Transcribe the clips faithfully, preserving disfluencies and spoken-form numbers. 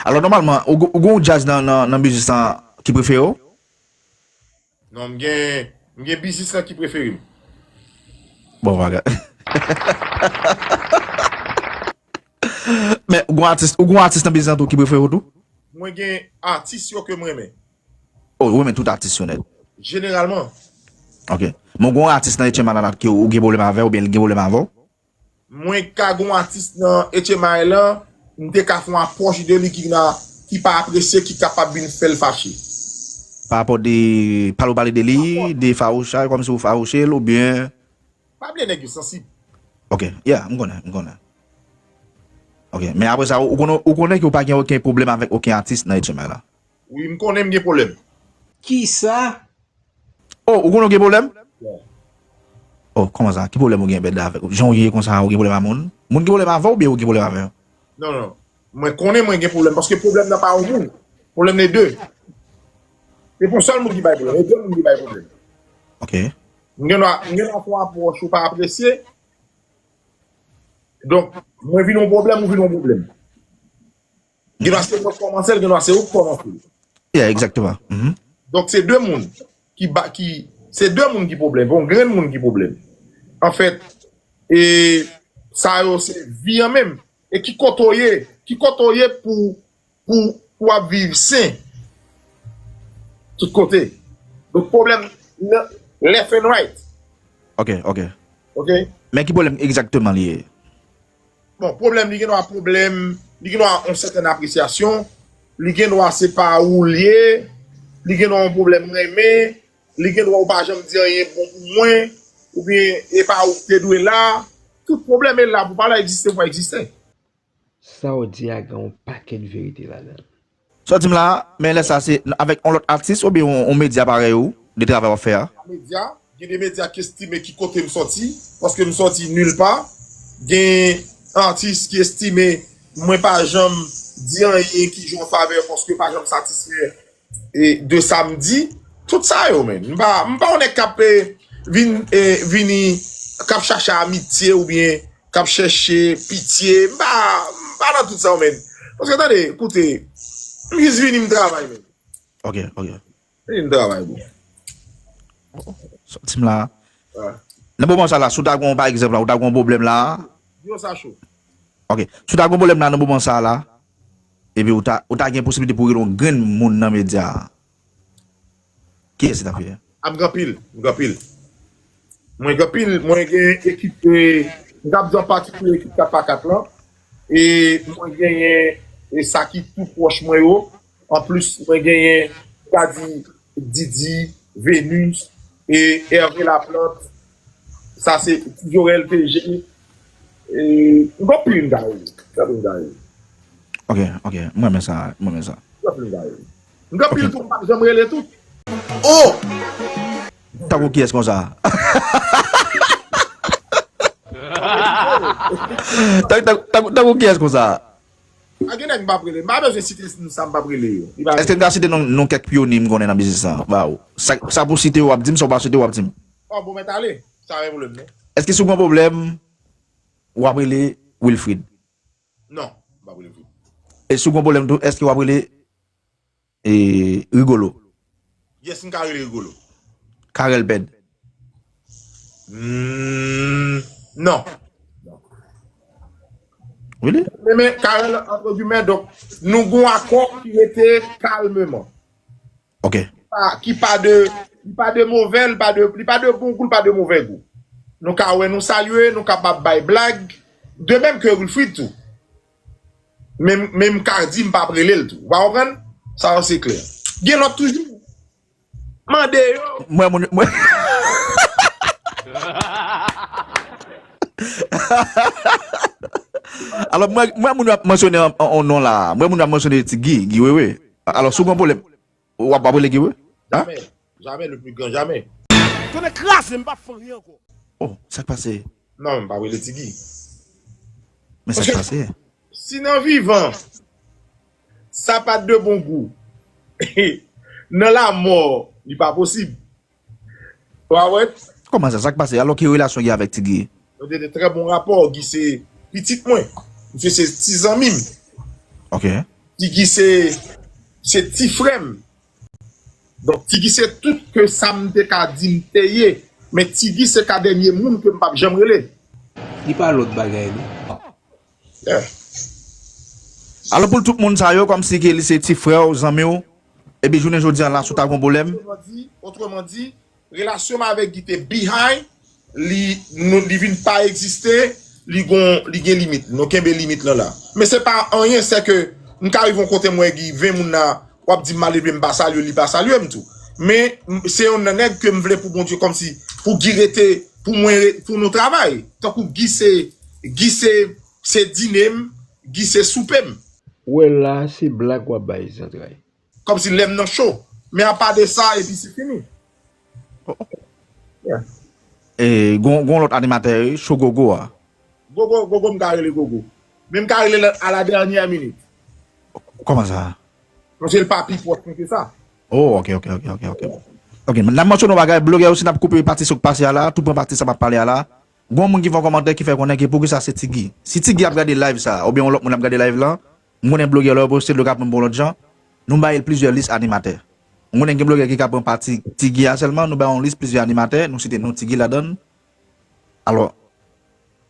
Alò, nòmalman, ou, ou gen yon djaz nan, nan, nan biznis lan ki prefere w? Non, m gen, m gen biznis lan ki prefere m. Bon bagay. Men, ou gen atis, ou gen atis nan biznis lan tou ki prefere w tou? Mwen gen atis yo ke m renmen. Oh, ou renmen tout atis yo nèt? Jeneralman. Ok. Men ou gen atis nan H M I la ke ou gen pwoblèm avè l oubyen li gen pwoblèm avè w? Mwen ka gen yon atis nan H M I lan, m te ka fè yon apwòch de li ki na, ki pa apresye, ki kapab vin fè l fache. Pa rapò de, pale ou pale de li, de fawouchay, kòmsi ou fawouche l, oubyen? Pa bliye nèg yo sansib. Ok, yeah, m konnen, m konnen. Ok, men apre sa, ou konnen, ou konnen ke ou pa gen okenn pwoblèm avèk okenn atis nan H M I la? Wi, m konnen m gen pwoblèm. Kisa? Oh, ou konnen ou gen pwoblèm? Yeah. Oh, kòman sa? Ki pwoblèm ou gen, Bèda, avèk ou? Jan ou ye konsa, ou gen pwoblèm a moun? Moun gen pwoblèm avè w oubyen ou gen pwoblèm avè yo? Non, non. Mwen konnen mwen gen pwoblèm, paske pwoblèm nan pa yon moun. Pwoblèm nan de. Se pa yon sèl moun ki bay pwoblèm, e de moun ki bay pwoblèm. Ok. M gen dwa, m gen dwa fè yon apwòch ou pa apresye. Donk, mwen vin yon pwoblèm, ou vin yon pwoblèm. Gen dwa se mwen k kòmanse l, gen dwa se ou k kòmanse l. Yeah, egzakteman. Mhm. Donk, se de moun ki ba, ki, se de moun ki pwoblèm, yon grenn moun ki pwoblèm. Anfèt, e sa yo se vi an menm. E ki kote w ye, ki kote w ye pou, pou, pou w ap viv sen tout kote. Donk, pwoblèm nan left and right. Ok, ok. Ok? Men ki pwoblèm egzakteman li ye? Bon, pwoblèm, li gen dwa pwoblèm, li gen dwa yon sètèn apresyasyon, li gen dwa se pa ou l ye, li gen dwa yon pwoblèm renmen, li gen dwa ou pa janm di anyen bon pou mwen, oubyen e pa ou ki te dwe la. Tout pwoblèm e la pou pa la, egziste pou egziste. Sa w di a gen yon pakèt verite ladan l. Sa w di m la a, men lè sa se avèk yon lòt atis oubyen yon, yon medya parèy ou, de travay w ap fè a? Medya, gen de medya ki estime ki kote m sòti, paske m sòti nil pa. Gen atis ki estime mwen pa janm di anyen ki jwe an favè paske pa janm satisfè e, de sa m di, tout sa yo, men. M pa, m pa yon nèg k ap, e, vin, e, vini, k ap chache amitye oubyen k ap chèche pitye. M pa, m pa nan tout sa yo, men. Paske, tande, koute, m jis vini, m travay, men. Ok, ok. Vini, m travay, bro. Sòti m la. Ah. Nan moman sa la, si w ta gen, pa egzanp, la, ou ta gen yon pwoblèm la. Di yo sa cho. Ok. Si w ta gen yon pwoblèm la, nan moman sa la, epi ou ta, ou ta gen posiblite pou w rele yon grenn moun nan medya a. Kiyès ki ta fè? A, m gen anpil, m gen anpil. Mwen gen anpil, mwen gen ekip, e, m t ap di an patikilye ekip kat pa kat lan. E mwen genyen, e, sa ki tou pwòch mwen yo. Anplis, mwen genyen, m ka di, Didi, Venus, e Hervé Laplante, sa se Ti Jorel T G, e, m gen anpil m ka rele, m gen anpil m ka rele. Ok, ok, m renmen sa, m renmen sa. M gen anpil m ka rele. M gen anpil tou, m p ap janm rele tout. Oh! Tankou kiyès konsa? Tankou, tankou, tankou kiyès konsa? A, gen nèg m p ap rele. M pa bezwen site moun sa m p ap rele yo. Li pa... Èske n ka site non, non kèk pyonye m konnen nan biznis lan? Ba ou. Sa, sa pou site yo w ap di m, sa w pa site yo w ap di m. Ò, bon, mèt ale. Sa pa gen pwoblèm, non. Èske si w gen pwoblèm, w ap rele Wilfrid? Non, m p ap rele Wilfrid. E si w gen pwoblèm tou, èske w ap rele e, Rigolo? Yes, m ka rele Rigolo. Karèl Pèd? Hmm, non. Really? Men, men Karèl, antre gimè, donk, nou gon akò ki rete kalmeman. Ok. Ki pa, ki pa de, li pa de movè, li pa de, li pa de bon gou, li pa de movè gou. Nou ka wè, nou salye, nou kapab bay blag, de menm ke Wilfrid tou. Men, men m ka di m p ap rele l tou. Ou pa konprann? Sa yo se klè. Gen lòt toujou. Mande yo. Mwen, moun, mwen. Alò, mwen, mwen, moun yo ap mansyone on, on, on non la. Mwen, moun yo ap mansyone Ti Guy, Guy Wewe. Alò, si w gen pwoblèm, w ap, w ap rele Guy Wewe? Hein? Jamè. Jamè, le plus grand, jamè. Tonnè kraze, m p ap fè anyen ankò. Oh, sa k pase? Non, m pa rele Ti Guy. Men sa k pase? Si nan vivan, sa pa t de bon gou, nan lamò, li pa posib. Ou pa wè? Kòman sa? Sa k pase? Alò, ki relasyon gen avèk Ti Guy? Nou te de trè bon rapò. Guy se pitit mwen. Misye se ti zanmi m. Ok. Tigi se, se ti frè m. Donk, Tigi se tout ke sa m te ka di m te ye. Men Tigi se ka dènye moun ke m p ap janm rele. Li pa lòt bagay, non. Yeah. Alò, pou tout moun sa yo, kòmsi ke li se ti frè w, zanmi w, epi jounen jodi a la, si w ta gon pwoblèm, Otreman di, otreman di, relasyon m avèk Guy te behind, li, nou, li vin pa egziste, li gon, li gen limit. Nou kenbe limit lan la. Men se pa anyen, se ke m ka rive yon kote m wè Guy, ven moun nan, w ap di m malelve, m pa salye, li pa salye m tou. Men m- se yon nan nèg ke m vle pou Bondye, kòmsi pou Guy rete, pou mwen, re- pou nou travay. Tankou Guy se, Guy se, se dine m, Guy se soupe m. Ou wè la, se blag w ap bay zantray. Kòmsi lè m nan cho. Men apa de sa, epi se fini. e, gon, gon lòt animatè, wi, Cho Gogo a. Gogo, Gogo m ka rele Gogo. Men m ka rele l a la dènyè minit. Kòman sa? Paske l pa pi pwòch mwen ke sa. Oh, ok, ok, ok, ok, ok. Ok, n ap mansyone yon bagay, blogè yo, si n ap koupe pati sa k pase a la, tou pran pati sa m ap pale a la. Gon moun ki fè yon kòmantè ki fè konnen ke poukisa se Tigi. Si Tigi ap gade live sa, oubyen yon lòt moun ap gade live lan, m konnen blogè lè yo poste, blogè ap pran yon lòt jan, nou bay l plizyè lis animatè. M konnen gen blogè ki ka pran pati Tigi a sèlman, nou bay yon lis plizyè animatè, nou site non Tigi ladan l. Alò,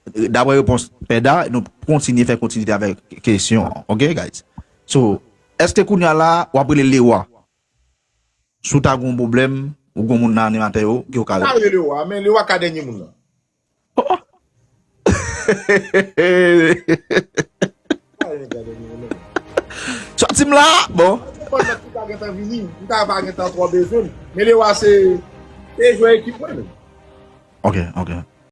daprè repons Pèda, nou kontinye fè kontinite avèk kesyon an, ok, guys? So, èske kounye a la, w ap rele Lewa? Si w ta gon pwoblèm, ou gon moun nan animatè yo, ki w ka Pa rele Lewa, men Lewa ka dènye moun nan. Pa rele Lewa dènye moun nan. Sòti m la, bon. Bon, lòt ki pa gentan vini, m ta pa gentan twò bezwen l. Men Lewa se, se jwè ekip mwen menm. Ok, ok.